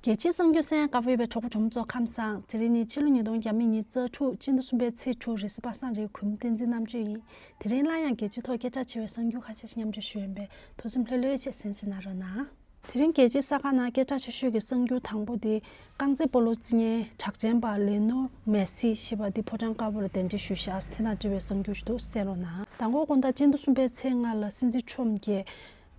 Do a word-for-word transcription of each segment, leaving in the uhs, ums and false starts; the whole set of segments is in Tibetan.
རྒྱལ་སྤྱིའི་གསར་འགྱུར་གསན་མཁན་བོད་པའི་གྲོགས་པོ་གྲོགས་མོ་ཚོ་ཁམས་བཟང་། དེ་རིང་ནི་ཕྱི་ལོ་ཉིས་སྟོང་ཉི་ཤུ་རྩ་དྲུག་སྤྱི་ཟླ་གསུམ་པའི་ཚེས་དྲུག་རེས་གཟའ་པ་སངས་རེད། གུས་མོ་བསྟན་འཛིན་རྣམ་དཔྱོད་ཡིན། དེ་རིང་སླར་ཡང་རྒྱལ་སྤྱིའི་ཐོག་སྐད་གྲགས་ཆེ་བའི་གསར་འགྱུར་ཁ་ཤས་ཤིག་མཉམ་སྤྱོད་ཞུ་ཡིན་པས། ཐུགས་སེམས་ལྷོད་ལྷོད་བྱས་གསན་གཟིགས་གནང་རོགས་གནང་། དེ་རིང་རྒྱལ་སྤྱིའི་གསར་ཁང་ནང་སྐད་གྲགས་ཆེ་ཤོས་ཀྱི་གསར་འགྱུར་དང་པོ་དེ། རྐང་རྩེད་སྤོ་ལོ་རྩེད་མཁན་གྲགས་ཅན་པ་ལེ་ནོ་མེ་སི་ཞེས་པ་དེ་ཕོ་བྲང་དཀར་པོ་ལ་གདན་འདྲེན་ཞུས་བཞག་དེ་དང་འབྲེལ་བའི་གསར་འགྱུར་ཞིག་འདུག་གསན་རོགས་གནང་། མདང་དགོང་དགོང་དག་སྤྱི་ཟླ་གསུམ་པའི་ཚེས་ལྔ་ལ་སྲིད་འཛིན་ཁྲོམ་གྱིས།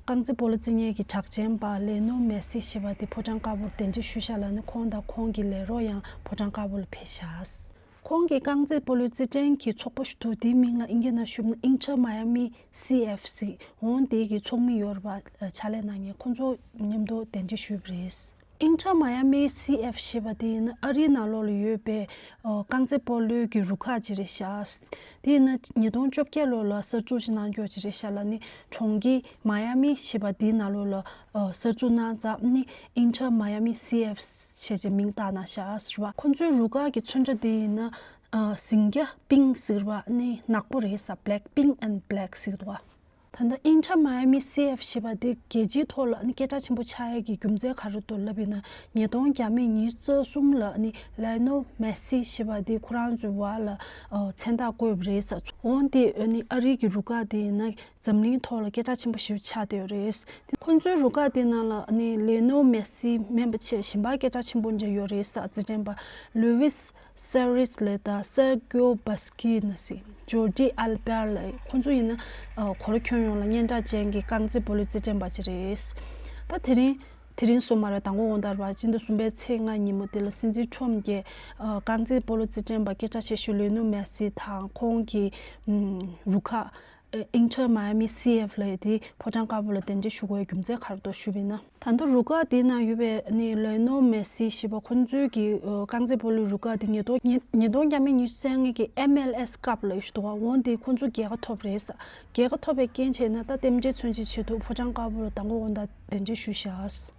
རྐང་རྩེད་སྤོ་ལོ་རྩེད་མཁན་གྱི་གྲགས་ཅན་པ་ལེ་ནོ་མེ་སི་ཞེས་པ་དེ་ཕོ་བྲང་དཀར་པོར་གདན་འདྲེན་ཞུས་བཞག་ལ་ནི། ཁོང་དང་ཁོང་གི་ལས་རོགས་ཡང་ཕོ་བྲང་དཀར་པོ་ལ་ཕེབས་བཞག་ཁོང་གི་རྐང་རྩེད་སྤོ་ལོའི་རྩེད་འགྲན་གྱི་ཚོགས་པ་ཞིག་འདུག་དེའི་མིང་ལ་ཨིན་སྐད་ནང་ཞུས་ན་Inter Miami C F ཟེར། འོ་དེ་གི་ཚོགས་མི་ཡོད་རེད་པ། ཕྱག་ལས་གནང་མཁན་ཁོང་ཚོ་མཉམ་དུ་གདན་འདྲེན་ཞུས་པ་རེད། Inter Miami C F ཞེས་པ་དེ་ཡིན་ན་ཨ་རིའི་ནང་ལོགས་ལ་ཡོད་པའི་ཨ་རྐང་རྩེད་སྤོ་ལོའི་གི་རུ་ཁག་ཅིག་རེད་ཤག་དེ་ཡིན་ན་ཉིས་སྟོང་བཅོ་བརྒྱད་ལོ་ལ་གསར་འཛུགས་ཤིག་གནང་རྒྱུ་ཅིག་རེད་ཤག་ལ་ནི། གྲོང་ཁྱེར་མ་ཡ་མི་ཞེས་པ་དེའི་ནང་ལོགས་ལ་ཨ་གསར་འཛུགས་གནང་ཙང་ནི། Inter Miami C F ཞེས་བྱས་མིང་བཏགས་གནང་ཤག་ཟེར་བ། ཁོང་ཚོའི་རུ་ཁག་གི་མཚོན་ཆ་དེ་ཡིན་ན་ཨ་ཟིང་སྐྱ་པིང་ཟེར་བ་ནི་ནག་པོ་རེད་ས། Black, pink and black ཟེར་འདུག་ད་ལྟ་Inter Miami C F ཞེས་པ་དེ་རྒྱལ་སྤྱིའི་ཐོག་ལ་ནི་སྐད་གྲགས་ཆེན་པོ་ཆགས་ཡས་ཀྱི་རྒྱུ་མཚན་ག་རེ་འདུག་ལབ་ཡིན་ན། ཉིས་སྟོང་བརྒྱ་མེད་ཉི་ཤུ་རྩ་གསུམ་ལ་ནི་ལེ་ནོ་མེ་སི་ཞེས་པ་དེ་ཁོ་རང་ཚོའི་བར་ལ་ཨོ་མཚན་རྟགས་བཀོད་པ་རེད་ས། འོན་ཏེ་ནི་ཨ་རིའི་གི་རུ་ཁག་དེ་ཡིན་ན་འཛམ་གླིང་ཐོག་ལ་སྐད་གྲགས་ཆེན་པོ་ཞིག་ཆགས་བསྡད་ཡོད་རེད། དེ་ཁོང་ཚོའི་རུ་ཁག་དེ་ནང་ལ་ནི་ལེ་ནོ་མེ་སི་མིན་པ་ཆེ་གཞན་པ་སྐད་གྲགས་ཆེན་པོ་འདྲ་ཡོད་རེད་ས། རྩེད་འགྲན་པ་ལུ་ཝིས་སེ་རིས་ལེ་དང་སེར་ཀྱོ་བྷ་སི་ཀི་ནི་སི། ཇོར་ཌི་ཨལ་བེར་ལེ། ཁོང་ཚོ་ཡིན་ན་ཨ་གོ་ལ་ཁྱོན་ཡོངས་ལ་སྙན་གྲགས་ཅན་གྱི་རྐང་རྩེད་སྤོ་ལོའི་རྩེད་འགྲན་པ་ཅིག་རེད། ད་དེ་རིང་དེ་རིང་སོ་མ་ར་དང་པོ་དགོང་དག་ར་སྤྱི་ཟླ་གསུམ་པའི་ཚེས་ལྔ་ཉིན་མོ་དེ་ལ་སྲིད་འཛིན་ཁྲོམ་གྱིས་ཨ་རྐང་རྩེད་སྤོ་ལོ་རྩེད་འགྲན་པ་སྐད་གྲགས་ཆེ་ཤོས་ལེ་ནོ་མེ་སི་དང་ཁོང་གི་ཨམ་རུ་ཁག Inter Miami C F ལབ་ཡས་དེ་ཕོ་བྲང་དཀར་པོ་ལ་གདན་འདྲེན་ཞུ་དགོས་རྒྱུ་མཚན་ག་རེ་འདུག་ཞུས་པ་ཡིན་ན། ད་ལྟ་རུ་ཁག་དེའི་ནང་ཡོད་པའི་ནི་ལེ་ནོ་མེ་སི་ཞེས་པ་ཁོང་ཚོའི་གི་ཨ་རྐང་རྩེད་སྤོ་ལོའི་རུ་ཁག་དེ་ཉིས་སྟོང་ཉིས་ཉིས་སྟོང་བརྒྱ་མེད་ཉི་ཤུ་རྩ་ལྔ་གི་M L S Cup ལབ་ཡས་ཞིག་འདུག་ག་འོན་ཏེ་ཁོང་ཚོ་རྒྱལ་ཁ་ཐོབ་རེད་ས། རྒྱལ་ཁ་ཐོབ་པའི་རྐྱེན་བྱས་ན་ད་རྟེན་འབྲེལ་མཚོན་བྱེད་ཆེད་དུ་ཕོ་བྲང་དཀར་པོ་ལ་མདང་དགོང་དགོང་དག་གདན་འདྲེན་ཞུས་བཞག་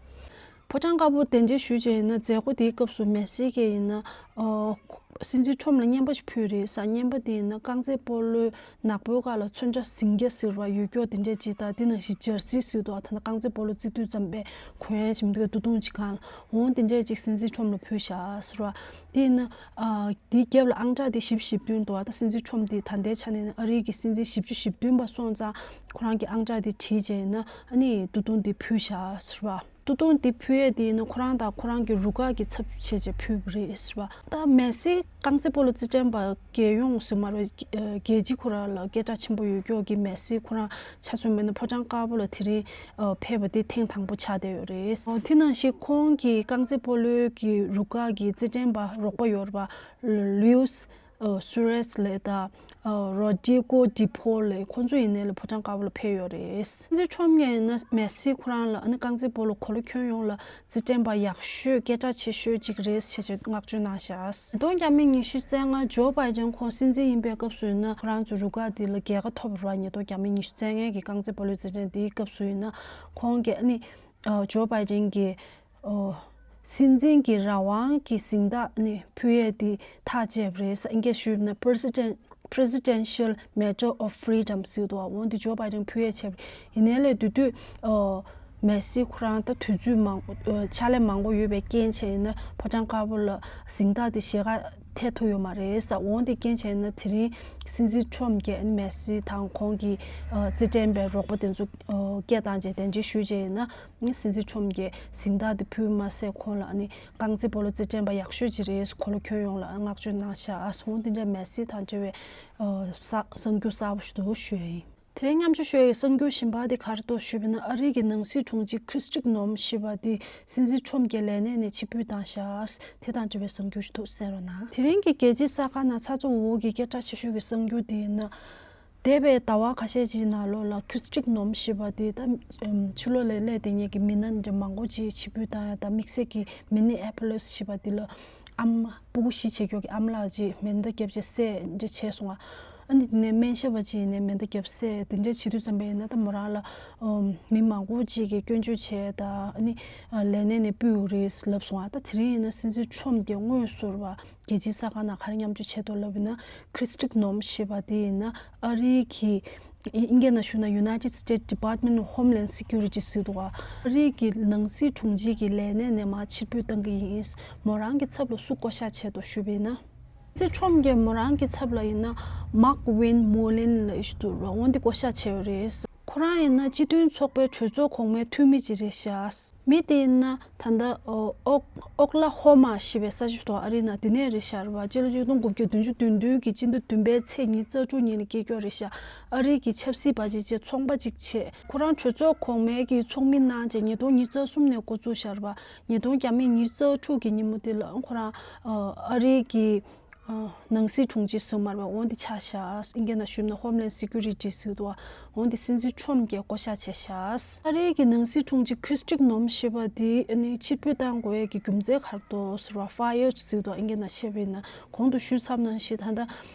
ཕོ་བྲང་དཀར་པོ་གདན་འདྲེན་ཞུས་བྱས་ཡིན་ན་མཛད་སྒོ་དེའི་སྐབས་སུ་མེ་སི་གིས་ཡིན་ན་ཨ་སྲིད་འཛིན་ཁྲོམ་ལ་རྔན་པ་ཞིག་ཕུལ་རེད་ས། རྔན་པ་དེ་ཡིན་ན་རྐང་རྩེད་སྤོ་ལོའི་ནག་པོའི་སྒང་ལ་མཚོན་ཆ་ཟིང་སྐྱ་ཟེར་བ་ཡོད་ཀྱོག་དེ་འདྲས་ཅིག་དང་དེ་ནང་བཞིན་ཇར་སི་ཟེར་འདུག་ད་ནི་རྐང་རྩེད་སྤོ་ལོ་རྩེ་དུས་ཙམ་པའི་གོན་ཡས་ཞིག་མི་འདུག་ག་སྟོད་ཐུང་ཅིག་སྒང་ལ། འོ་དེ་འདྲས་ཅིག་སྲིད་འཛིན་ཁྲོམ་ལ་ཕུལ་བཞག་ཟེར་བ། དེ་ཡིན་ན་ཨ་དེའི་རྒྱབ་ལ་ཨང་གྲངས་དེ་བཞི་བཅུ་ཞེ་བདུན་འདུག་ད་སྲིད་འཛིན་ཁྲོམ་དེ་ད་ལྟའི་ཆ་ནས་ཨ་རིའི་གི་སྲིད་འཛིན་བཞི་བཅུ་ཞེ་བདུན་པ་སོང་ཙང་ཁོ་རང་གི་ཨང་གྲངས་དེ་བྲིས་བྱས་ཡིན་ན་ཨ་ནི་སྟོད་ཐུང་དེ་ཕུལ་བཞག་ཟེར་བ། སྟོད་ཐུང་འདི་ཕུལ་ཡས་དེ་ཡིན་ན་ཁོ་རང་དང་ཁོ་རང་གི་རུ་ཁག་གི་ཚབ་བྱས་བྱས་ཕུལ་བ་རེད་ཟེར་བ། ད་མེ་སི་རྐང་རྩེད་སྤོ་ལོ་རྩེད་འགྲན་པ་རྒྱལ་ཡོངས་སུ་མ་རེད། རྒྱལ་སྤྱི་ཁོ་རང་ལ་སྐད་གྲགས་ཆེན་པོ་ཡོད་ཀྱོག་གི་མེ་སི་ཁོ་རང་ཆ་མཚོན་པ་ཡིན་ན་ཕོ་བྲང་དཀར་པོ་ལ་དེ་རིང་ཕེབས་པ་དེ་ཐེངས་དང་པོ་ཆགས་བསྡད་ཡོད་རེད། དེ་ནང་བཞིན་ཁོང་གི་རྐང་རྩེད་སྤོ་ལོའི་གི་རུ་ཁག་གི་རྩེད་འགྲན་པ་རོགས་པ་ཡོད་རེད་པ། ལུའུས། ཨ་སུ་རེས་ལེ་དང་ཨ་རོ་ཌི་གོ་ཌི་ཕོལ་ལེ་ཁོང་ཚོ་ཡིན་ནའི་ལ་ཕོ་བྲང་དཀར་པོ་ལ་ཕེབས་ཡོད་རེད། སྲིད་འཛིན་ཁྲོམ་ངས་ཡིན་ན་མེ་སི་ཁོ་རང་ལ་ཨ་ནི་རྐང་རྩེད་སྤོ་ལོ་གོ་ལ་ཁྱོན་ཡོངས་ལ་རྩེད་འགྲན་པ་ཡག་ཤོས་སྐད་གྲགས་ཆེ་ཤོས་གཅིག་རེད་ཞེས་བྱས་བསྔགས་བརྗོད་གནང་བཞག་ཉིས་སྟོང་བརྒྱ་མེད་ཉི་ཤུ་རྩ་ལྔ་ཇོ་བྷའི་ཌེན་ཁོང་སྲིད་འཛིན་ཡིན་པའི་སྐབས་སུ་ཡིན་ན་ཁོ་རང་ཚོའི་རུ་ཁག་འདི་ལ་རྒྱལ་ཁ་ཐོབ་རེད་པ། ཉིས་སྟོང་བརྒྱ་མེད་ཉི་ཤུ་རྩ་ལྔའི་གི་རྐང་རྩེད་སྤོ་ལོའི་རྩེད་འགྲན་འདིའི་སྐབས་སུ་ཡིན་ན་ཁོང་གིས་ཨ་ནི་ཨ་ཇོ་བྷའི་ཌེན་གྱི་ཨོ། སྲིད་འཛིན་གྱི་རང་དབང་གི་གཟེངས་རྟགས་ནི་ཕུལ་ཡས་དེ་ཐག་བཅད་པ་རེད་ས། ཨིན་སྐད་ཞུས་ན་President Presidential Medal of Freedom ཟེར་འདུག་འོན་ཏེ་ཇོ་བྷའི་ཌེན་ཕུལ་ཡས་བྱས་པ་ཡིན་ནའི་ལས་དེ་དུས་ཨོ་མེ་སི་ཁོ་རང་ད་དུས་ཚོད་མང་ཨོ་ཕྱག་ལས་མང་པོ་ཡོད་པའི་རྐྱེན་བྱས་ཡིན་ན་ཕོ་བྲང་དཀར་པོ་ལ་གཟེངས་རྟགས་དེ་ཞལ་ཁ་ཐེབས་ཐུབ་ཡོད་མ་རེད་ས། འོན་ཏེ་རྐྱེན་བྱས་ན་དེ་རིང་སྲིད་འཛིན་ཁྲོམ་གྱིས་མེ་སི་དང་ཁོང་གི་ཨོ་རྩེད་འགྲན་པའི་རོགས་པ་དེ་ཚོ་ཨོ་སྐད་བཏང་རྗེས་གདན་འདྲེན་ཞུས་རྗེས་ཡིན་ན། སྲིད་འཛིན་ཁྲོམ་གྱིས་གཟེངས་རྟགས་དེ་ཕུལ་མ་ཟད་ཁོང་ལ་ཨ་ནི་རྐང་རྩེད་སྤོ་ལོ་རྩེད་འགྲན་པ་ཡག་ཤོས་ཅིག་རེད། གོ་ལ་ཁྱོན་ཡོངས་ལ་བསྔགས་བརྗོད་གནང་བཞག་ཨ་སོང་དེ་འདྲ་མེ་སི་དང་འབྲེལ་བའི་ཨ་ས་གསར་འགྱུར་གསར་པ་ཞིག་འདུག་ཞུ་ཡ་ཡིན། དེ་རིང་མཉམ་ཞུགས་ཞུ་ཡའི་གསར་འགྱུར་གཞན་པ་དེ་ག་རེ་འདུག་ཞུས་པ་ཡིན་ན་ཨ་རིའི་གི་ནང་སྲིད་དྲུང་ཆེ་ཁྲི་སི་ཊི་ནོམ་ཞེས་པ་དེ་སྲིད་འཛིན་ཁྲོམ་གྱི་ལས་གནས་ནས་ཕྱིར་འབུད་བཏང་བཞག་དེ་དང་འབྲེལ་བའི་གསར་འགྱུར་ཞིག་འདུག་གསན་རོགས་གནང་། དེ་རིང་གི་རྒྱལ་སྤྱིའི་གསར་ཁང་ནང་ཚགས་ཚུད་འོག་གི་སྐད་གྲགས་ཆེ་ཤོས་ཀྱི་གསར་འགྱུར་དེ་ཡིན་ན། འདས་པའི་ཟླ་བ་ཁ་ཤས་ཀྱི་ནང་ལོགས་ལ་ཁྲི་སི་ཊི་ནོམ་ཞེས་པ་དེ་ད་ཕྱི་ལོགས་ལ་སླེབས་བསྡད་མཁན་གྱི་མི་སྣ་འདྲ་མང་པོ་ཅིག་ཕྱིར་འབུད་བཏང་ཡ་དང་དམིགས་བསལ་གྱི་མི་ནི་ཨེ་པོ་ལིས་ཞེས་པ་དེ་ལ་ཨ་མ་སྤུ་གུ་བཞི་བྱེད་མཁན་གྱི་ཨ་མ་ལགས་ཅིག་མེ་མདའ་བརྒྱབ་བྱས་བསད་འདྲ་བྱས་སོང་ང་ ཨ་ནི་དེ་ནས་སྨན་ཞབས་པ་ཅིག་ཡིན་ནའི་མེ་མདའ་བརྒྱབ་བསད་དེ་འདྲ་བྱེད་དུས་ཙམ་པ་ཡིན་ན། ད་མོ་རང་ལ་ཨམ་མི་མང་པོ་ཅིག་གིས་སྐྱོན་བརྗོད་བྱས། ད་ཨ་ནི་ཨ་ལས་གནས་ནས་ཕུད་ཡོད་རེད་ལབ་སོང་ཨ། ད་དེ་རིང་ཡིན་ན་སྲིད་འཛིན་ཁྲོམ་གྱིས་དངོས་སུ་ར་རྒྱལ་སྤྱིའི་གསར་ཁང་ནང་ག་རེ་མཉམ་སྤྱོད་བྱས་འདུག་ལབ་ཡིན་ན། Christic Noem ཞེས་པ་དེ་ཡིན་ན་ཨ་རིའི་གི་ཨི་ཨིན་སྐད་ནང་ཞུས་ན་United States Department of Homeland Security ཟེར་འདུག་ག་ཨ་རིའི་གི་ནང་སྲིད་དྲུང་ཆེ་གི་ལས་གནས་ནས་མར་ཕྱིར་འབུད་བཏང་གི་ཡིན། མོ་རང་གི་ཚབ་ལ་སུ་བསྐོ་བཞག་བྱས་འདུག་ཞུས་པ་ཡིན་ན། སྲིད་ཁྲོམ་གྱིས་མོ་རང་གི་ཚབ་ལ་ཡིན་ན་Markwayne Mullin ལབ་ཞིག་འདུག་ར། འོ་འདི་བསྐོ་བཞག་བྱས་ཡོད་རེད། ཁོ་རང་ཡིན་ན་སྤྱི་མཐུན་ཚོགས་པའི་གྲོས་ཚོགས་གོང་མའི་འཐུས་མི་ཅིག་རེད་ཤག་མི་དེ་ཡིན་ན་ད་ལྟ་ཨོ་ཨོ་ཨོ་ཀ་ལ་ཧོ་མ་ཞེས་པའི་ས་ཆ་ཞིག་འདུག་ཨ་རིའི་ནང་དེ་ནས་རེད་ཤག་ར་བ། སྤྱི་ལོ་ཆིག་སྟོང་དགུ་བརྒྱ་བདུན་ཅུ་དོན་བདུན་གྱི་སྤྱི་ཟླ་བདུན་པའི་ཚེས་ཉི་ཤུ་རྩ་དྲུག་ཉིན་ལ་སྐྱེས་མཆོག་རེད་ཤག་ཨ་རིའི་གི་ཆབ་སྲིད་པ་ཅིག་བྱས་ཚོང་པ་ཅིག་བྱས། ཁོ་རང་གྲོས་ཚོགས་གོང་མའི་གི་ཚོགས་མི་གནང་རྗེས་ཉིས་སྟོང་ཉི་ཤུ་རྩ་གསུམ་ནས་འགོ་བཙུགས་ཤག་ར་བ། ཉིས་སྟོང་ཉི་ཤུ་རྩ་དྲུག་གི་ཉིན་མོ་དེ་ལ་ཁོ་རང་ཨ་རིའི་གི་ནང་སྲིད་དྲུང་ཆེ་ཟེར་མར་བ་འོ་འདི་ཆགས་ཤག་ཨིན་སྐད་ནང་ཞུས་ན་Homeland Security ཟེར་འདུག་འོ་འདི་སྲིད་འཛིན་ཁྲོམ་གྱིས་བསྐོ་བཞག་བྱས་ཤག་ཨ་རིའི་གི་ནང་སྲིད་དྲུང་ཆེ་Christic Noem ཞེས་པ་འདི་ནི་ཕྱིར་འབུད་བཏང་དགོས་ཡས་ཀྱི་རྒྱུ་མཚན་ག་རེ་འདུག་ཟེར་བ། Fired ཟེར་འདུག་ཨིན་སྐད་ནང་བཤད་པ་ཡིན་ན། གོང་དུ་ཞུས་ཚར་ནང་བཞིན་ད་ལྟ་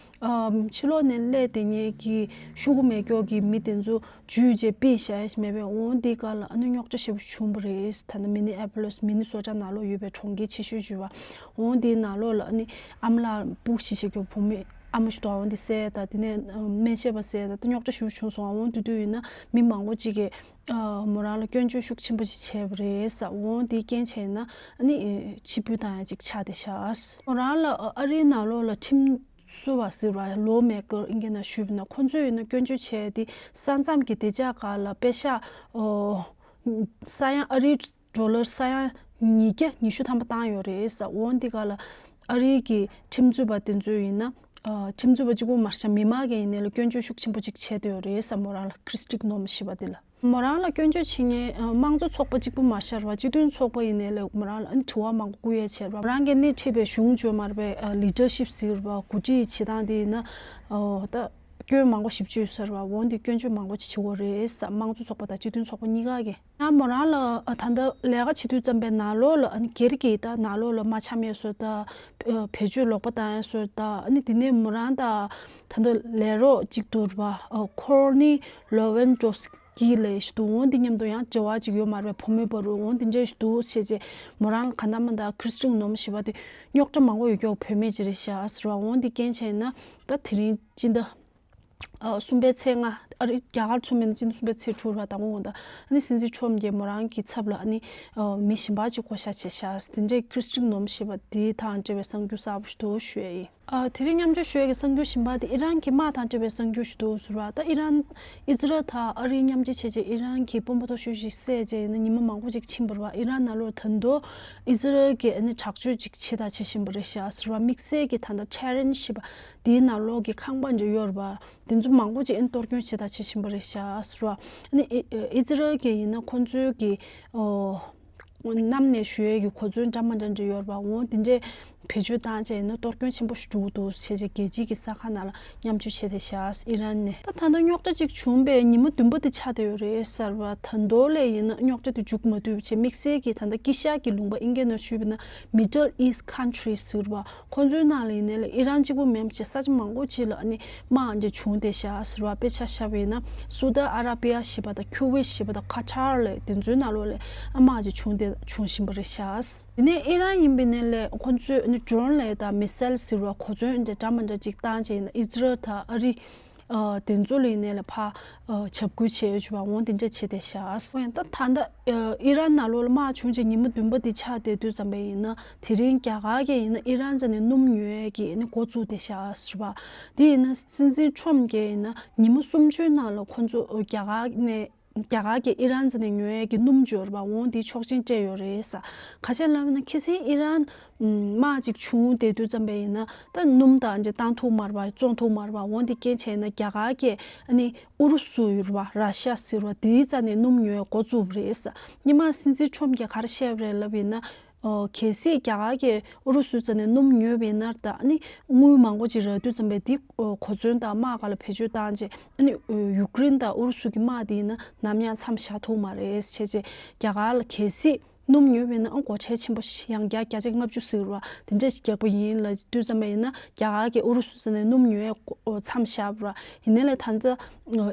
ཕྱི་ལོགས་ནས་སླེབས་བསྡད་མཁན་གྱི་ཤོག་གུ་མེད་མཁན་གྱི་མི་དེ་ཚོ་འཇུས་རྗེས་ཕུད་བཞག་ཡས་མེད་པས། འོ་འདི་ག་ལ་ཨ་ནི་རྙོག་དྲ་ཞེ་པོ་བྱུང་བ་རེད། ད་ནི་མི་ནི་ཨེ་པོ་ལིས་མི་ནི་སོ་ཊ་ནང་ལོགས་ཡོད་པའི་གྲོང་ཁྱེར་ཆེ་ཤོས་ཞུ་བ། འོ་འདིའི་ནང་ལོགས་ལ་ཨ་ནི་ཨ་མ་ལགས་སྤུ་གུ་ཤི་བྱེད་རྒྱུ་བུ་མོ་ཨ་མ་ཞིག་འདུག་འོ་འདི་བསད་ད། དེ་ནས་སྨན་ཞབས་པ་བསད་ད། ད་རྙོག་དྲ་ཞེ་པོ་བྱུང་སོང་། འོ་དེ་དུས་ཡིན་ན་མི་མང་པོ་ཅིག་གིས་མོ་རང་ལ་སྐྱོན་བརྗོད་ཤུགས་ཆེན་པོ་ཞིག་བྱས་པ་རེད་ཟེར། འོ་འདིའི་རྐྱེན་བྱས་ན་ཨ་ནི་ཕྱིར་འབུད་བཏང་ཡ་ཅིག་ཆགས་བསྡད་ཤག་མོ་རང་ལ་ཨ་རིའི་ནང་ལོགས་ལ་ཁྲིམས་བཟོ་བ་ཟེར་བ་ལོ་མེ་ཀར་ཨིན་སྐད་ནང་ཞུས་པ་ན། ཁོང་ཚོས་ཡིན་ན་སྐྱོན་བརྗོད་བྱས་ཏེ་ས་མཚམས་ཀྱི་བདེ་འཇགས་སྒང་ལ་པེ་ཤག་ཨོ་ས་ཡ་ཨ་རིའི་ཌོ་ལར་ས་ཡ་ཉིས་བརྒྱ་ཉི་ཤུ་ཐམ་པ་བཏང་ཡོད་རེད་ཟེར། འོ་འདི་ག་ལ་ཨ་རིའི་གི་ཁྲིམས་རྩོད་པ་དེ་ཚོས་ཡིན་ན་ཨ་ཁྲིམས་རྩོད་པ་གཅིག་པོ་མ་རེད་མི་མང་གིས་ཡིན་ནའི་ལ་སྐྱོན་བརྗོད་ཤུགས་ཆེན་པོ་ཅིག་བྱས་བསྡད་ཡོད་རེད་ཟེར། མོ་རང་ལ་Christic Noem ཞེས་པ་དེ་ལ། མོ་རང་ལ་སྐྱོན་བརྗོད་བྱེད་མཁན་ཨ་དམངས་གཙོ་ཚོགས་པ་གཅིག་པུ་མ་ཤར་བ་སྤྱི་མཐུན་ཚོགས་པ་ཡིན་ནའི་ལས་མོ་རང་ལ་ཨ་ནི་དྲི་བ་མང་པོ་བསྐུར་ཡས་བྱས་པ། མོ་རང་གིས་སྣེ་ཁྲིད་པའི་གཞུང་བཅོས་མར་པའི་ཨ་leadership ཟེར་བ་གོ་སྒྲིག་བྱེད་སྟངས་དེ་ཡིན་ན་ཨོ་ད་སྐྱོན་མང་པོ་ཞིབ་དཔྱོད་ཟེར་བ་འོ་འདི་སྐྱོན་བརྗོད་མང་པོ་ཅིག་བྱེད་དགོས་རེད་ཟེར། དམངས་གཙོ་ཚོགས་པ་དང་སྤྱི་མཐུན་ཚོགས་པ་གཉིས་ཀ་གིས། ཡང་མོ་རང་ལ་ཨ་ད་ལྟ་ལས་ཀ་བྱེད་དུས་ཙམ་པའི་ནང་ལོགས་ལ་ཨ་ནི་སྒེར་གྱི་ད་ནང་ལོགས་ལ་མ་འཆམ་ཡས་བཟོ་ད་ཨ་བེད་སྤྱོད་ལོག་པ་བཏང་ཡས་བཟོ་ད། ཨ་ནི་དེ་ནས་མོ་རང་ད་ད་ལྟ་ལས་རོགས་གཅིག་འདུག་ར་བ། ཨ་Corny Lewandowski ལབ་ཞིག་འདུག་འོ་འདི་མཉམ་དུ་ཡང་འབྲེལ་བ་ཅིག་ཡོད་མ་རེད་པས། བུ་མོའི་བར་རུ་འོ་འདི་འདྲ་ཞིག་འདུག་བྱས་རྗེས་མོ་རང་ལ་ག་འདྲ་མ་འདྲ་Christic Noem ཞེས་པ་དེ་རྙོག་དྲ་མང་པོ་ཡོད་ཀྱོག་བུད་མེད་ཅིག་རེད་ཤག་ཟེར་བ། འོ་འདི་རྐྱེན་བྱས་ན་ད་དེ་རིང་སྤྱི་ཟླ་ཨ་གསུམ་པའི་ཚེས་ལྔ། ཨ་རི་རྒྱ་གར་ཚོ་མིན་སྤྱི་ཟླ་གསུམ་པའི་ཚེས་དྲུག་ར་དང་པོ་འོང་ད། ཨ་ནི་སྲིད་འཛིན་ཁྲོམ་གྱིས་མོ་རང་གི་ཚབ་ལ་ཨ་ནི་ཨ་མི་གཞན་པ་ཅིག་བསྐོ་བཞག་བྱས་ཤག་དེ་འདྲའི་Christic Noem ཞེས་པ་དེ་དང་འབྲེལ་བའི་གསར་འགྱུར་གསར་པ་ཞིག་འདུག་ཞུ་ཡ་ཡིན། ཨ་དེ་རིང་མཉམ་སྤྱོད་ཞུ་ཡ་གི་གསར་འགྱུར་གཞན་པ་དེ་ཨི་རན་གྱི་དམག་དང་འབྲེལ་བའི་གསར་འགྱུར་ཞིག་འདུག་ཟེར་བ། ད་ཨི་རན་ཨི་ཛི་རལ་དང་ཨ་རི་མཉམ་འབྲེལ་བྱས་རྗེས་ཨི་རན་གྱི་དཔོན་པོ་མཐོ་ཤོས་ཤིག་བསད་རྗེས་ཡིན་ན་ཉི་མ་མང་པོ་ཅིག་ཕྱིན་པ་རེད་བ། ཨི་རན་ནང་ལོགས་ད་དུང་ཨི་ཛི་རལ་གྱིས་ཨ་ནི་དྲག་སྤྱོད་ཅིག་བྱས་དང་བྱེད་བཞིན་པ་རེད་ཤག་ཟེར་བ། དམིགས་བསལ་གྱི་ད་ལྟ་Tehran ཞེས་པ་དེའི་ནང་ལོགས་ཀྱི་ཁང་པ་འདྲ་ཡོད་རེད་བ། དེ་ཚོ་མང་པོ་ཅིག་ཨ་ནི་གཏོར་སྐྱོན་བྱེད་ད་བྱེད་བཞིན་པ་རེད་ཤག་ཟེར་བ། ཨ་ནི་ཨི་ཨི་ཛི་རལ་གྱི་ཡིན་ན་ཁོ་ཚོའི་གི་ཨོ་གནམ་ནས་ཞུ་ཡས་ཀྱི་གོ་མཚོན་འདྲ་མ་འདྲ་འདྲ་ཡོད་རེད་བ། འོ་དེ་འདྲས་བེད་སྤྱོད་བཏང་བྱས་ཡིན་ན་གཏོར་སྐྱོན་ཆེན་པོ་ཞིག་འགྲོ་གི་འདུག་བྱས་རྗེས་རྒྱལ་སྤྱིའི་གི་གསར་ཁང་ནང་ལ་མཉམ་སྤྱོད་བྱས་ཏེ་ཤག་ཨི་རན་ནས། ད་ད་ལྟ་རྙོག་དྲ་ཅིག་བྱུང་བའི་ཉི་མ་བདུན་པ་དེ་ཆགས་བསྡད་ཡོད་རེད་ཟེར་བ། ད་མདོ་ལས་ཡིན་ན་རྙོག་དྲ་དེ་མཇུག་མ་བསྡུས་བྱས་དམིགས་བསལ་གྱི་ད་ལྟ་དཀྱིལ་ཤར་གྱི་ལུང་པ་ཨིན་སྐད་ནང་ཞུས་པ་ན་Middle East countries ཟེར་བ། ཁོང་ཚོའི་ནང་ལ་ཡིན་ནའི་ལ་ཨི་རན་གཅིག་པུ་མིན་པ་བྱས་ས་ཆ་མང་པོ་ཅིག་ལ་ཨ་ནི་དམག་འདྲ་བྱུང་བསྡད་ཤག་ཟེར་བ། དཔེ་ཆ་བཞག་པ་ཡིན་ན་སུ་ཏི་ཨ་ར་པི་ཡ་ཞེས་པ་དང་ཁུ་ཝེད་ཞེས་པ་དང་ཁ་ཐར་ལ་དེ་ཚོའི་ནང་ལོགས་ལ་ཨ་དམག་ཅིག་བྱུང་བསྡད་བྱུང་བཞིན་པ་རེད་ཤག་དེ་ནས་ཨི་རན་ཡིན་པ་ཡིན་ནའི་ལ་ཁོང་ཚོས་ཨ་ནི་ཌོ་རོན་ལ་དང་མི་སེལ་ཟེར་བ་གོ་མཚོན་འདྲ་འདྲ་མ་འདྲ་ཅིག་བཏང་བྱས་ཡིན་ན་ཨི་ཛི་རལ་དང་ཨ་རི་ཨ་དེ་ཚོ་ལ་ཡིན་ནའི་ལ་ཕར་ཨ་འཇབ་རྒོལ་བྱས་ཡོད་བྱུང་བ། འོ་དེ་འདྲ་བྱས་བསྡད་ཤག་འོ་ཡང་ད་ད་ལྟ་ཨི་རན་ནང་ལོགས་ལ་དམག་བྱུང་རྗེས་ཉི་མ་བདུན་པ་དེ་ཆགས་བསྡད་དུས་ཙམ་པ་ཡིན་ན་དེ་རིང་རྒྱ་གར་གྱིས་ཡིན་ན་ཨི་རན་རྩ་ནས་སྣུམ་ཉོ་ཡས་ཀྱི་ཨ་ནི་འགོ་བཙུགས་བསྡད་ཤག་ཟེར་བ། དེ་ཡིན་ན་སྲིད་འཛིན་ཁྲོམ་གྱིས་ཡིན་ན་ཉི་མ་སུམ་ཅུའི་ནང་ལ་ཁོང་ཚོ་རྒྱ་གར་ནས་རྒྱ་གར་གྱིས་ཨི་རན་རྩ་ནས་ཉོ་ཡས་ཀྱི་སྣུམ་འབྱོར་བ་འོང་དེ་ཆོག་མཆན་སྤྲད་ཡོད་རེད་ཟེར། ཁ་ཤས་ལབ་ན་ཁ་སང་ཨི་རན་དམག་ཅིག་བྱུང་བསྡད་དུས་ཙམ་པ་ཡིན་ན་ད་སྣུམ་དང་འདྲ་བཏང་ཐུབ་མ་རེད་བ། བཙོང་ཐུབ་མ་རེད་བ། འོང་དེ་རྐྱེན་བྱས་ན་རྒྱ་གར་གྱིས་ཨ་ནི་ཨུ་རུ་སུ་ཡོད་རེད་བ། ར་ཤ་ཟེར་བ་དེའི་རྩ་ནས་སྣུམ་ཉོ་ཡས་འགོ་བཙུགས་པ་རེད་ཟེར། སྔོན་མ་སྲིད་འཛིན་ཁྲོམ་གྱིས་ག་རེ་བཤད་པ་རེད་ལབ་ཡིན་ན། ཨོ་གལ་སྲིད་རྒྱ་གར་གྱིས་ཨུ་རུ་སུའི་རྩ་ནས་སྣུམ་ཉོས་པ་ཡིན་ན་ད་ཨ་ནི་དངུལ་མང་པོ་ཅིག་རག་དུས་ཙམ་པས་འདི་ཨོ་གོ་མཚོན་དང་དམག་སྒང་ལ་བེད་སྤྱོད་བཏང་རྗེས་ཨ་ནི་ཨོ་ཡུཀ་རེན་དང་ཨུ་རུ་སུ་གི་དམག་དེ་ཡིན་ན་ནམ་ཡང་མཚམས་བཞག་ཐུབ་མ་རེད་བྱས་རྗེས་རྒྱ་གར་ལ་གལ་སྲིད་ སྣུམ་ཉོས་པ་ཡིན་ན་ཨང་སྒོར་ཁྲལ་ཆེན་པོ་ཞིག་ཡང་བསྐྱར་བརྒྱ་ཆ་ལྔ་བཅུ་ཟེར་བ་དེ་འདྲ་ཞིག་རྒྱག་པ་ཡིན་ལབ་དུས་ཙམ་པ་ཡིན་ན། རྒྱ་གར་གྱིས་ཨུ་རུ་སུ་ནས་སྣུམ་ཉོ་ཡ་མཚམས་བཞག་པ་རེད། ཡིན་ནའི་ལས་ད་ལྟ་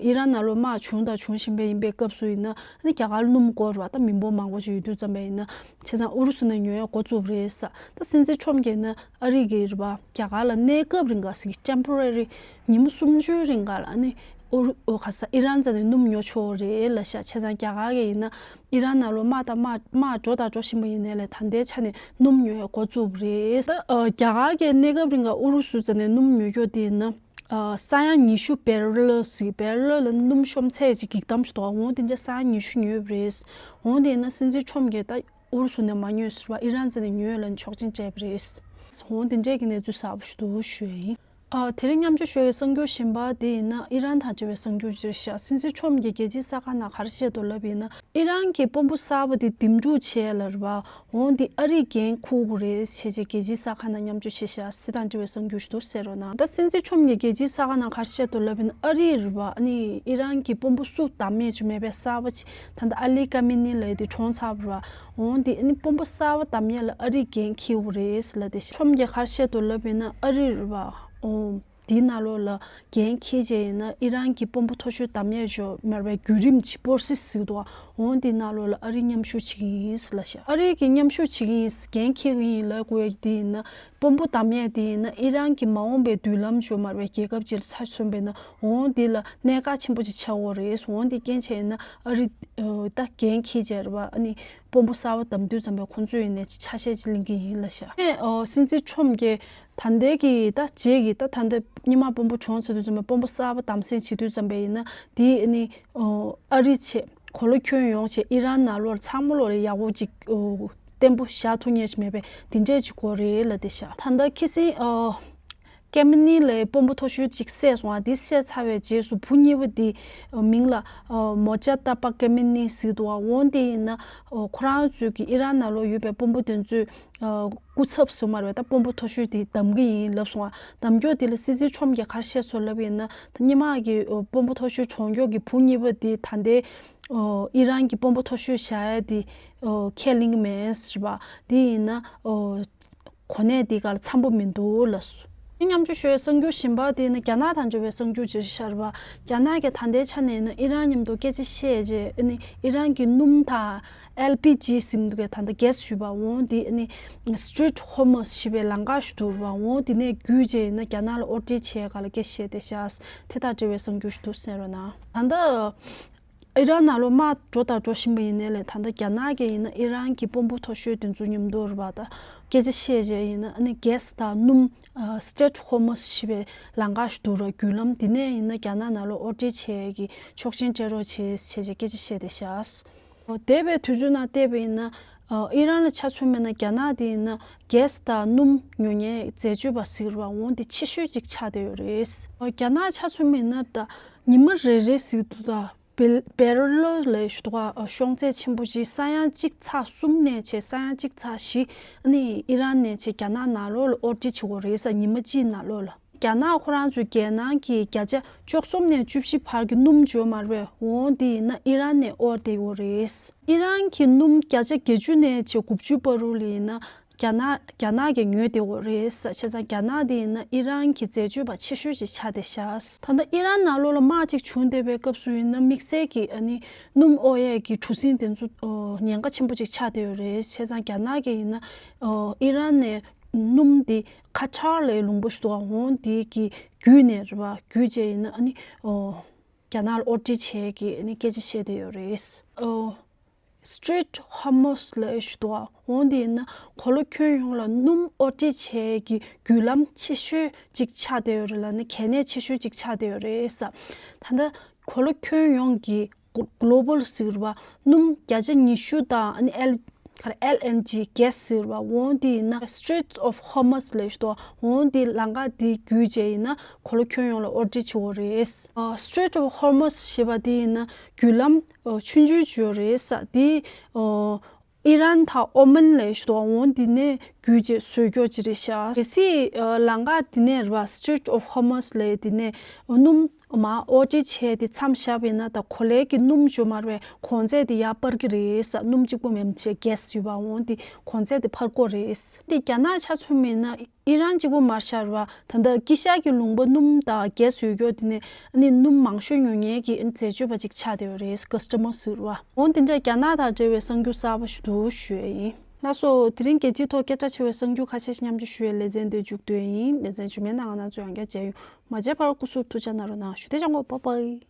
ཨི་རན་ནང་ལོགས་དམག་བྱུང་དང་འབྱུང་བཞིན་པ་ཡིན་པའི་སྐབས་སུ་ཡིན་ན། ཨ་ནི་རྒྱ་གར་སྣུམ་དགོས་རེད་བ། ད་མི་འབོར་མང་པོ་ཞིག་ཡོད་དུས་ཙམ་པ་ཡིན་ན། བྱས་ཙང་ཨུ་རུ་སུ་ནས་ཉོ་ཡ་འགོ་བཙུགས་པ་རེད་ཟེར། ད་སྲིད་འཛིན་ཁྲོམ་གྱིས་ན་ཨ་རི་གི་རེད་བ། རྒྱ་གར་ལ་གནས་སྐབས་རིང་ག་ཟིག་ཊེམ་པོ་ར་རི་ཉིན་མོ་སུམ་ཅུའི་རིང་ག་ལ་ཨ་ནི་ཨུ་རུ་ཨོ་ག་ས་ཨི་རན་རྩ་ནས་སྣུམ་ཉོ་ཆོག་རེད་ལབ་ཤག་བྱས་ཙང་རྒྱ་གར་གྱིས་ཡིན་ན་ཨི་རན་ནང་ལོགས་དམག་དང་དམག་དམག་འགྲོ་དང་འགྲོ་བཞིན་པ་ཡིན་ནའི་ལས་ད་ལྟའི་ཆ་ནས་སྣུམ་ཉོ་ཡ་འགོ་བཙུགས་པ་རེད། ཨ་རྒྱ་གར་གྱི་གནས་སྐབས་རིང་ག་ཨུ་རུ་སུ་རྩ་ནས་སྣུམ་ཉོ་རྒྱུ་དེ་ཡིན་ན། ཨ་ས་ཡ་ཉི་ཤུ་བེ་རེལ་ཟིག་བེ་རེལ་ལ་སྣུམ་ཤོམ་ཚད་ཅིག་གིག་དམ་ཞིག་འདུག་འོང་དེ་འདྲ་ས་ཡ་ཉི་ཤུ་ཉོས་པ་རེད། འོང་དེ་ཡིན་ན་སྲིད་འཛིན་ཁྲོམ་གྱིས་ད་ཨུ་རུ་སུ་ནས་མ་ཉོས་ཟེར་བ་ཨི་རན་རྩ་ནས་ཉོས་ལབ་ཆོག་མཆན་སྤྲད་པ་རེད། འོང་དེ་འདྲས་ཀྱི་གནས་ཚུལ་གསར་པ་ཞིག་འདུག་ཞུ་ཡ་ཡིན། ཨ་དེ་རིང་མཉམ་སྤྱོད་ཞུ་བའི་གསར་འགྱུར་གཞན་པ་དེ་ཡིན་ན་ཨི་རན་དང་འབྲེལ་བའི་གསར་འགྱུར་ཅིག་རེད་ཤག་སྲིད་འཛིན་ཁྲོམ་གྱིས་རྒྱལ་སྤྱིའི་གསར་ཁང་ནང་ག་རེ་བཤད་འདུག་ལབ་ཡིན་ན། ཨི་རན་གྱི་དཔོན་པོ་གསར་པ་དེ་འདེམས་སྒྲུག་བྱས་ལ་རེད་བ། འོང་འདི་ཨ་རིས་འགན་འཁུར་དགོས་རེད་ཟེར་བྱས་རྒྱལ་སྤྱིའི་གསར་ཁང་ནང་མཉམ་སྤྱོད་བྱས་ཤག་དེ་དང་འབྲེལ་བའི་གསར་འགྱུར་ཞིག་འདུག་གསན་རོགས་གནང་། ད་སྲིད་འཛིན་ཁྲོམ་གྱིས་རྒྱལ་སྤྱིའི་གསར་ཁང་ནང་ག་རེ་བཤད་འདུག་ལབ་ཡིན་ན། ཨ་རི་རེད་བ། ཨ་ནི་ཨི་རན་གྱི་དཔོན་པོ་སུ་བདམས་ཡས་ཅིག་མེད་པའི་གསར་པ་ཅིག་ད་ལྟ་ཨ་ལི་ཀ་མི་ནི་ལབ་ཡས་དེ་གྲོངས་ཚར་བ་རེད་བ། འོང་འདི་ཨ་ནི་དཔོན་པོ་གསར་པ་བདམས་ཡས་ལ་ཨ་རིས་འགན་འཁྱེར་དགོས་རེད་ཟེར་ལབ་བསྡད་ཤག་ཁྲོམ་གྱིས་ག་རེ་བཤད་འདུག་ལབ་ཡིན་ན། ཨ་རི་རེད་བ། འོང་། དེའི་ནང་ལོགས་ལ་འགན་འཁྱེར་བྱས་ཡིན་ན་ཨི་རན་གྱི་དཔོན་པོ་མཐོ་ཤོས་བདམས་ཡས་ཅིག་མེད་པའི་བརྒྱུད་རིམ་ཅིག་པོ་རོ་སེ་སི་ཟེར་གྱི་འདུག་འོང་དེའི་ནང་ལོགས་ལ་ཨ་རི་མཉམ་ཞུགས་བྱེད་ཀྱི་ཡིན་ཟེར་ལབ་ཤག་ཨ་རི་གིས་མཉམ་ཞུགས་བྱེད་ཀྱི་ཡིན། འགན་འཁྱེར་གྱི་ཡིན་ལབ་དགོས་ཡ་དེ་ཡིན་ན། དཔོན་པོ་བདམས་ཡས་དེ་ཡིན་ན་ཨི་རན་གྱི་མ་འོངས་པའི་མདུན་ལམ་ཅིག་མེད་པའི་རྒྱལ་ཁབ་ཅིག་ལ་ཆ་མཚོན་པ་ཡིན་ན། འོང་དེ་ལ་གནད་འགག་ཆེན་པོ་ཅིག་ཆགས་ཀྱི་ཡོད་རེད། འོང་དེ་རྐྱེན་བྱས་ཡིན་ན་ཨ་རི་ད་འགན་འཁྱེར་བྱས་རེད་བ། ཨ་ནི་དཔོན་པོ་གསར་པ་བདམས་དུས་ཙམ་པ་ཁོང་ཚོས་ཡིན་ནའི་ཆ་ཤས་ཅིག་ལེན་གྱི་ཡིན་ལབ་ཤག་ཨ་ནི་སྲིད་འཛིན་ཁྲོམ་གྱིས་ད་ལྟའི་གི་ད་རྗེས་ཀྱི་ད་ད་ལྟ་སྔོན་མ་དཔོན་པོ་གྲོངས་ཚར་དུས་ཙམ་པ་དཔོན་པོ་གསར་པ་བདམས་ཟིན་བྱེད་དུས་ཙམ་པ་ཡིན་ན། དེ་ཨ་ནི་ཨ་རི་ཆེད་གོ་ལ་ཁྱོན་ཡོངས་ཆེད་ཨི་རན་ནང་ལོགས་ཚང་མ་ལོགས་ལ་ཡག་པོ་ཅིག་བརྟན་པོ་བཞག་ཐུབ་མཁན་ཞིག་མེད་པས་དེ་འདྲས་ཅིག་དགོས་རེད་ལབ་བསྡད་ཤག་ད་ལྟ་ཁ་སང་ཨ་ཀེ་མི་ནི་ལའི་དཔོན་པོ་མཐོ་ཤོས་ཅིག་བསད་སོང་བ། དེ་བསད་ཚར་བའི་རྗེས་སུ་བུ་གཉིས་པ་དེ་མིང་ལ་མོ་ཇ་ཏ་པ་ཀེ་མི་ནི་ཟེར་གྱི་འདུག་འོང་དེ་ཡིན་ན་ཁོ་རང་ཚོས་ཀྱི་ཨི་རན་ནང་ལོགས་ཡོད་པའི་དཔོན་པོ་དེ་ཚོས་སྐུ་ཚབ་ཟེར་མ་རེད་པ། ད་དཔོན་པོ་མཐོ་ཤོས་དེ་བདམས་ཀྱི་ཡིན་ལབ་སོང་བ། བདམས་རྒྱུ་དེ་ལ་སྲིད་འཛིན་ཁྲོམ་གྱིས་ག་རེ་བཤད་སོང་ལབ་ཡིན་ན། ད་སྔོན་མ་གི་དཔོན་པོ་མཐོ་ཤོས་གྲོངས་རྒྱུ་གི་བུ་གཉིས་པ་དེ་ད་ལྟའི་ཨི་རན་གྱི་དཔོན་པོ་མཐོ་ཤོས་བཞག་ཡ་དེ་ཁས་ལེན་གྱི་མེད་ཟེར་བ། དེ་ཡིན་ན་གོ་གནས་དེ་ག་ལ་འཚམ་པོ་མི་འདུག་ལབ་སོང་། མཉམ་སྤྱོད་ཞུ་བའི་གསར་འགྱུར་གཞན་པ་དེ་ནི་རྒྱ་ནག་དང་འབྲེལ་བའི་གསར་འགྱུར་ཅིག་རེད་ཤག་རེད་བ། རྒྱ་ནག་གི་ད་ལྟའི་ཆ་ནས་ནི་ཨི་རན་མཉམ་དུ་སྐད་ཆ་བཤད་རྗེས་ཨ་ནི་ཨི་རན་གྱི་སྣུམ་དང་ཨེལ་པི་ཇི་ཟེར་གྱི་འདུག་གས། ད་ལྟ་གྷེ་སི་ཞུས་པ། འོང་དེ་ཨ་ནི་སི་ཊེ་རེ་ཊི་ཧོར་མུ་ཟི་ཞེས་པའི་ལམ་ཁ་ཞིག་འདུག་རེད་བ། འོང་དེ་ནས་བརྒྱུད་རྗེས་ཡིན་ན་རྒྱ་ནག་ལ་དབོར་འདྲེན་བྱས་ག་ལ་སྐད་ཆ་བཤད་བསྡད་ཤག་དེ་དང་འབྲེལ་བའི་གསར་འགྱུར་ཞིག་འདུག་གསན་རོགས་གནང་། ད་ལྟ་ཨི་རན་ནང་ལོགས་དམག་འགྲོ་དང་འགྲོ་བཞིན་པ་ཡིན་ནའི་ལས་ད་ལྟ་རྒྱ་ནག་གིས་ཡིན་ན་ཨི་རན་གྱི་དཔོན་པོ་མཐོ་ཤོས་དེ་ཚོ་མཉམ་དུ་རེད་བ། ད་སྐད་ཆ་བཤད་བྱས་ཡིན་ན་ཨ་ནི་གྷེ་སི་དང་སྣུམ་ཨ་སི་ཊེ་རེ་ཊི་ཧོར་མུ་ཟི་ཞེས་པའི་ལམ་ཁ་ཞིག་འདུག་ར། བརྒྱུད་ལམ་དེ་ནས་ཡིན་ན་རྒྱ་ནག་ནང་ལོགས་དབོར་འདྲེན་བྱེད་ཀྱི་ཆོག་མཆན་སྤྲད་རོགས་བྱེད་བྱས་བྱས་སྐད་ཆ་བཤད་བསྡད་ཤག་འདས་པའི་དུས་ཚོད་ནང་བལྟས་པ་ཡིན་ན་ཨ་ཨི་རན་ལ་ཆ་མཚོན་པ་ཡིན་ན་རྒྱ་ནག་དེ་ཡིན་ན་གྷེ་སི་དང་སྣུམ་ཉོ་མཁན་འཛད་སྤྱོད་པ་ཟེར་བ་འོང་དེ་ཆེ་ཤོས་ཅིག་ཆགས་བསྡད་ཡོད་རེད། ཨ་རྒྱ་ནག་ཆ་མཚོན་པ་ཡིན་ན་ད་ཉི་མ་རེ་རེ་ཟེར་གྱི་འདུག་ད། བེ་བེ་རེ་ལ་ལས་ཞུ་དོ་ཤོང་ཚད་ཆེན་པོ་ཅིག་ས་ཡ་གཅིག་ཚེག་གསུམ་ནས་བྱས་ས་ཡ་གཅིག་ཚེག་བཞི་ཨ་ནི་ཨི་རན་ནས་བྱས་རྒྱ་ནག་ནང་ལོགས་ལ་དབོར་འདྲེན་བྱེད་དགོས་རེད་ས། ཉི་མ་གཅིག་ནང་ལོགས་ལ། རྒྱ་ནག་ཁོ་རང་ཚོའི་རྒྱལ་ནང་གི་བརྒྱ་ཆ་བཅུ་གསུམ་ནས་བཅུ་བཞི་བར་གྱི་སྣུམ་ཅིག་ཡོད་མ་རེད་པས། འོང་དེ་ཡིན་ན་ཨི་རན་ནས་དབོར་བསྡད་ཡོད་རེད། ཨི་རན་གྱི་སྣུམ་བརྒྱ་ཆ་བརྒྱད་ཅུ་ནས་བྱས་དགུ་བཅུ་བར་དུ་ལ་ཡིན་ན། རྒྱ་ནག་རྒྱ་ནག་གིས་ཉོས་བསྡད་ཡོད་རེད་ས། བྱས་ཙང་རྒྱ་ནག་དེ་ཡིན་ན་ཨི་རན་གྱི་འཛད་སྤྱོད་པ་ཆེ་ཤོས་ཅིག་ཆགས་བསྡད་ཤག་ད་ལྟ་ཨི་རན་ནང་ལོགས་ལ་དམག་ཅིག་བྱུང་བསྡད་པའི་སྐབས་སུ་ཡིན་ན་དམིགས་བསལ་གྱི་ཨ་ནི་སྣུམ་དབོར་ཡས་ཀྱི་གྲུ་གཟིངས་དེ་ཚོ་ཨོ་ཉེན་ཁ་ཆེན་པོ་ཅིག་ཆགས་བསྡད་ཡོད་རེད། བྱས་ཙང་རྒྱ་ནག་གིས་ཡིན་ན་ཨོ་ཨི་རན་ནས་སྣུམ་དེ་ཁ་ཐར་ལའི་ལུང་པ་ཞིག་འདུག་འོང་དེ་གི་བརྒྱུད་ནས་རེད་བ། བརྒྱུད་བྱས་ཡིན་ན་ཨ་ནི་ཨོ་རྒྱ་ནག་ལ་དབོར་འདྲེན་བྱས་ཀྱི་ཨ་ནི་སྐད་ཆ་བཤད་བསྡད་ཡོད་རེད། ཨོ། སི་ཊེ་རེ་ཊི་ཧོར་མུ་ཛི་ལབ་ཡས་ཞིག་འདུག་འོང་དེ་ཡིན་ན་གོ་ལ་ཁྱོན་ཡོངས་ལ་སྣུམ་དབོར་འདྲེན་བྱེད་ཀྱི་བརྒྱུད་ལམ་ཆེ་ཤོས་ཅིག་ཆགས་བསྡད་ཡོད་རེད་ལབ་ན་གལ་གནད་ཆེ་ཤོས་ཅིག་ཆགས་བསྡད་ཡོད་རེད་ས། ད་ལྟ་གོ་ལ་ཁྱོན་ཡོངས་ཀྱི་གོ་གོ་ལོ་བལ་ཟེར་བ་སྣུམ་བརྒྱ་ཆ་ཉི་ཤུ་དང་ཨ་ནི་ཨེལ་ག་རེ་ཨེལ་ཨེན་ཇི་གྷེ་སི་ཟེར་བ་འོང་དེ་ཡིན་ན་སི་ཊེ་རེ་ཊི་ཨོཕ་ཧོར་མུ་ཛི་ལབ་ཡས་ཞིག་འདུག་འོང་དེ་ལམ་ཁ་དེ་བརྒྱུད་བྱས་ཡིན་ན་གོ་ལ་ཁྱོན་ཡོངས་ལ་དབོར་འདྲེན་བྱེད་ཀྱི་ཡོད་རེད། ཨ་སི་ཊེ་རེ་ཊི་ཨོཕ་ཧོར་མུ་ཛི་ཞེས་པ་དེ་ཡིན་ན་བརྒྱུད་ལམ་ཨོ་ཆུང་ཆུང་ཅིག་ཡོད་རེད་ས། དེ་ཨོ་ཨི་རན་དང་ཨོ་མན་ལབ་ཡས་ཞིག་འདུག་འོང་དེ་ནས་བརྒྱུད་བྱས་བཟོས་རྒྱུ་ཅིག་རེད་ཤག་གལ་སྲིད་ཨ་ལམ་ཁ་དེ་ནས་རེད་བ། སི་ཊེ་རེ་ཊི་ཨོཕ་ཧོར་མུ་ཛི་ལབ་ཡས་དེ་ནས་སྣུམ་ མ་ཨོ་ཌར་བྱས་ཏེ་མཚམས་བཞག་པ་ཡིན་ན་ད་གོ་ལའི་གི་སྣུམ་ཇོ་མར་བའི་གོང་ཚད་དེ་ཡར་སྤར་གི་རེད་ས། སྣུམ་གཅིག་པོ་མེན་བྱས་གེ་སི་ཡོད་པ་འོང་དེ་གོང་ཚད་དེ་འཕར་གོ་རེད། དེ་རྒྱ་ནག་ཆ་མཚོན་པ་ཡིན་ན་ཨི་རན་གཅིག་པོ་མར་ཤར་བ་ད་ལྟ་དཀྱིལ་ཤར་གྱི་ལུང་པ་སྣུམ་དང་གེ་སི་ཡོད་རྒྱུ་དེ་ནས་ཨ་ནི་སྣུམ་མང་ཤོས་ཉོ་མཁན་གྱི་འཛད་སྤྱོད་པ་ཅིག་ཆགས་བསྡད་ཡོད་རེད། ཀ་སི་ཊ་མར་ཟེར་བ་འོང་དེ་འདྲ་རྒྱ་ནག་དང་འབྲེལ་བའི་གསར་འགྱུར་གསར་པ་ཞིག་འདུག་ཞུ་ཡ་ཡིན། ལགས་སོ། དེ་རིང་རྒྱལ་སྤྱིའི་ཐོག་སྐད་གྲགས་ཆེ་བའི་གསར་འགྱུར་ཁ་ཤས་ཤིག་མཉམ་སྤྱོད་ཞུ་ཡའི་ལེ་ཚན་འདི་མཇུག་བསྡུ་ཡ་ཡིན། ལེ་ཚན་རྗེས་མའི་ནང་ང་རང་ཚོ་ཡང་བསྐྱར་མཇལ་ཡོང་། མ་མཇལ་བར་སྐུ་གཟུགས་ཐུགས་ཅག་གནང་རོགས་གནང་། ཞུ་བདེ་ཅག་གོ། བཱའི་བཱའི།